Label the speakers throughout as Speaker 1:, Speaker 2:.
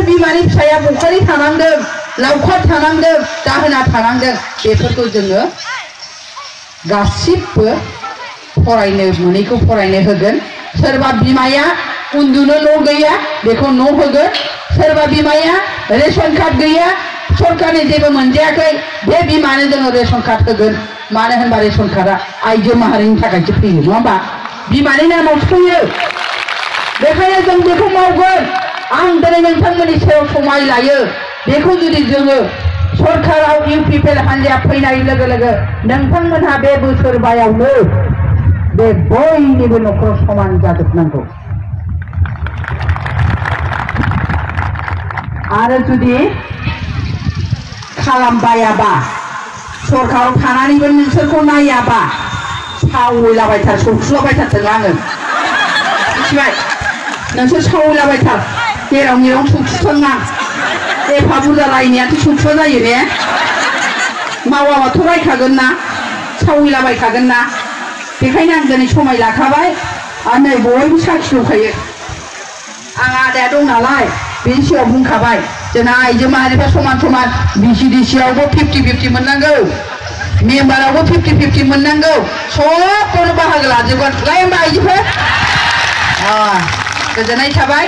Speaker 1: बिमानि फिसाया बखालि थानांदों लावखार थानांदों दाहोना थानांदों बेफोरखौ जोङो गासिबो फरायनो मोनैखौ फरायनो होगोन सोरबा बिमाया उन्दुनो न' गैया बेखौ न' होगोन सोरबा बिमाया रेशन कार्ड गैया सरकारनि जेबो मोनजायाखै बे बिमानो जोङो रेशन कार्ड होगोन मानो होनबा रेशन कार्डआ आइजो माहारिनि थाखायसो फैयो नङा होमबा बिमानि नामावसो फैयो बेखायनो जों बेखौ मावगोन आं दिनै नोंथांमोननि सायाव समाय लायो बेखौ जुदि जोङो सरकाराव इउपिपिएल हान्जाया फैनाय लोगो लोगो नोंथांमोनहा बे बोसोरबायावनो बे बयनिबो न'खराव समान जाजोबनांगौ आरो जुदि खालामबायाबा सरकाराव थानानैबो नोंसोरखौ नायाबा सावलाबायथार सौथुलाबायथारथों आङो मिथिबाय नोंसोर सावलाबायथार जेराव मेराव सौथुथों आं एफा बुरजा रायनायाथ' सौथुआ जायो ने मावाबाथ' रायखागोन ना सावलाबायखागोन ना बेखायनो आं दिनै समाय लाखाबाय आरो नै बयबो साखि दंखायो आं आदाया दं नालाय बेनि सिगाङाव बुंखाबाय जोंना आइजो माहारिफ्रा समान समान बिसिडिसियावबो 50-50 मोननांगौ मेम्बारावबो 50-50 मोननांगौ सबखौनो बाहागो लाजोबगोन लाय होमबा आइजोफोर गोजोननाय थाबाय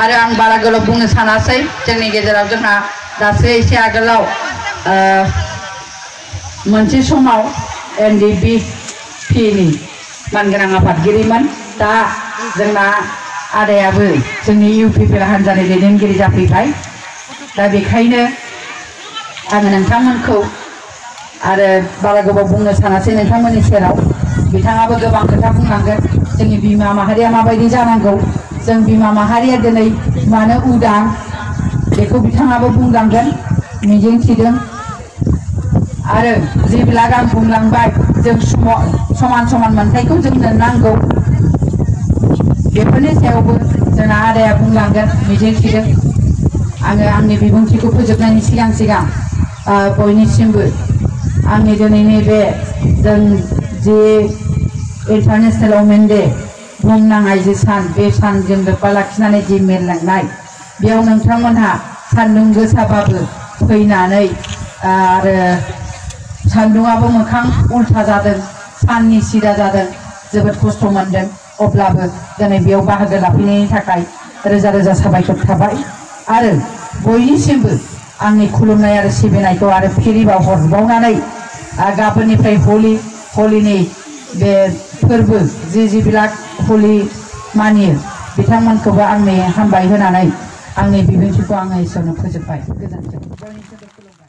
Speaker 1: आरो आं बारा गोलाव बुंनो सानासै जोंनि गेजेराव जोंहा दासो एसे आगोलाव मोनसे समाव NDBP-नि मानगोनां आफादगिरिमोन दा जोंना आदायाबो जोंनि इउपिपिएल हान्जानि दैदेनगिरि जाफैबाय दा बेखायनो आङो नोंथांमोनखौ आरो बारा गोबाव बुंनो सानासै नोंथांमोननि सेराव बिथाङाबो गोबां खोथा बुंलांगोन जोंनि बिमा माहारिया माबायदि जानांगौ जों बिमा माहारिया दिनै मानो उदां बेखौ बिथाङाबो बुंलांगोन मिजिंथिदों आरो जेब्ला आं बुंलांबाय जों समान समान मोनथायखौ जोंनो नांगौ बेफोरनि सायावबो जोंना आदाया बुंलांगोन मिजिंथिदों आङो आंनि बिबुंथिखौ फोजोबनायनि सिगां बयनिसिमबो आंनि दिनैनि बे जों जे इन्टारनेशनेल वुमेन डे बुहुमनां आइजो सान बे सानजों लोब्बा लाखिनानै जि मेल लांनाय बेयाव नोंथांमोनहा सान्दुं गोसाबाबो फैनानै आरो सान्दुंआबो मोखां उल्था जादों साननि सिदा जादों जोबोद खस्थ' मोनदों अब्लाबो दिनै बेयाव बाहागो लाफैनायनि थाखाय रोजा रोजा साबायखर थाबाय आरो बयनिसिमबो आंनि खुलुमनाय आरो सिबिनायखौ आरो फिरिबाव हरबावनानै गाबोननिफ्राय हलिनि बे फोरबो जिबिलाक हलि मानियो बिथांमोनखौबो आंनि हामबाय होनानै आंनि बिबुंथिखौ आङो एसेयावनो फोजोबबाय गोजोन्थों।